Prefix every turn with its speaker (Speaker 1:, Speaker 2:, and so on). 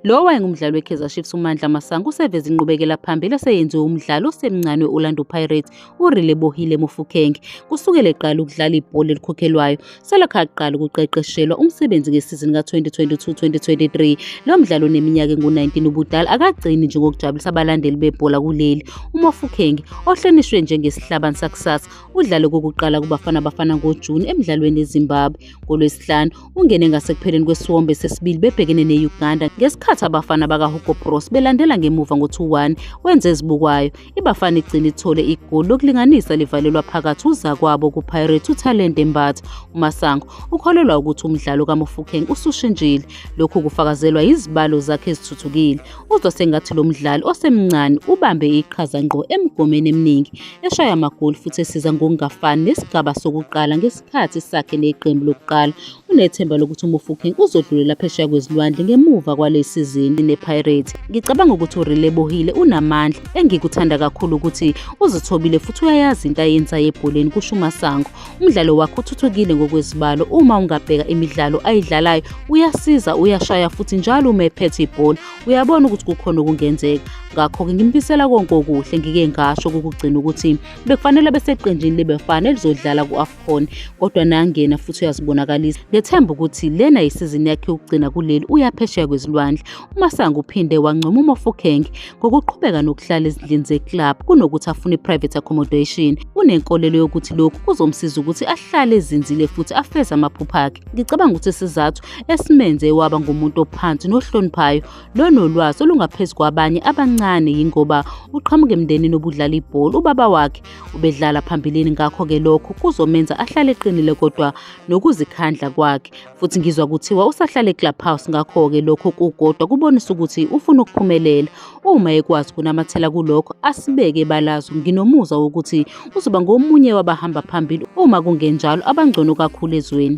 Speaker 1: Lo owayengumdlali weKaizer Chiefs uMandla Masango useveze inqubekela phambili eseyenziwe umdlali osemncane we-Orlando Pirates uRelebohile Mofokeng kusukela eqala ukudlala ibhola elikhokhelwayo selokhu aqala ukuqeqeshelwa umsebenzi ngesizini ka-2022-2023. Lo mdlali oneminyaka engu-19 ubudala akagcini nje ngokujabulisa abalandeli bebhola kuleli. UMofokeng ohlonishwe njengesihlabani sakusasa udlale kokuqala kuBafana Bafana ngoJuni emdlalweni eZimbabwe. NgoLwesihlanu ungene ngasekupheleni kwesiwombe sesibili bebhekene ne-Uganda ngesikhathi abafana bakaHugo Broos belandela ngemuva ngo-2-1 wenze ezibukwayo. IBafana igcine ithole igoli lokulinganisa livalelwa phakathi uzakwabo kuPirates uThalente Mbatha. UMasango ukholelwa ukuthi umdlalo kaMofokeng usushintshile. Lokhu kufakazelwa yizibalo zakhe ezithuthukile. Uzwa sengathi lo mdlali osemncane ubambe iqhaza ngqo emigomeni eminingi, eshaya amagoli futhi esiza ngokungafani nesigaba sokuqala ngesikhathi sakhe neqembu lokuqala. Unethemba lokuthi uMofokeng uzodlulela phesheya kwezilwandle ngemuva kwale sizini nePirates. Ngicabanga ukuthi uRelebohile unamandla. Engikuthanda kakhulu ukuthi uzithobile futhi uyayazi into ayenzayo ebholeni, kusho uMasango. Umdlalo wakhe uthuthukile ngokwezibalo. Uma ungabheka imidlalo ayidlalayo, uyasiza, uyashaya futhi njalo uma ephethe ibhola uyabona ukuthi kukhona okungenzeka. Ngakho-ke ngimfisela konke okuhle. Ngike ngasho kokugcina ukuthi bekufanele beseqenjini leBafana elizodlala ku-AFCON kodwa nangena futhi uyazibonakalisa. Ngethemba ukuthi lena yisizini yakhe yokugcina kuleli uya phesheya kwezilwandle. UMasango uphinde wancoma uMofokeng ngokuqhubeka nokuhlala ezindlini zeclub kunokuthi afune i-private accommodation. Unenkolelo yokuthi lokhu kuzomsiza ukuthi ahlale ezinzile futhi afeze amaphupho akhe. Ngicabanga ukuthi isizathu esimenze waba ngumuntu ophansi nohloniphayo nonolwazi olungaphezu kwabanye abancane yingoba uqhamuka emndenini obudlala ibhola. Ubaba wakhe ubedlala phambilini, ngakho-ke lokho kuzomenza ahlale eqinile kodwa nokuzikhandla kwakhe. Futhi ngizwa kuthiwa usahlala eClubhouse, ngakho-ke lokho kukodwa kubonisa ukuthi ufuna ukuphumelela. Uma ekwazi ukunamathela kulokho asibeke ebalazwe, nginomuzwa wokuthi uzoba ngomunye wabahamba phambili uma kungenjalo abangcono kakhulu ezweni.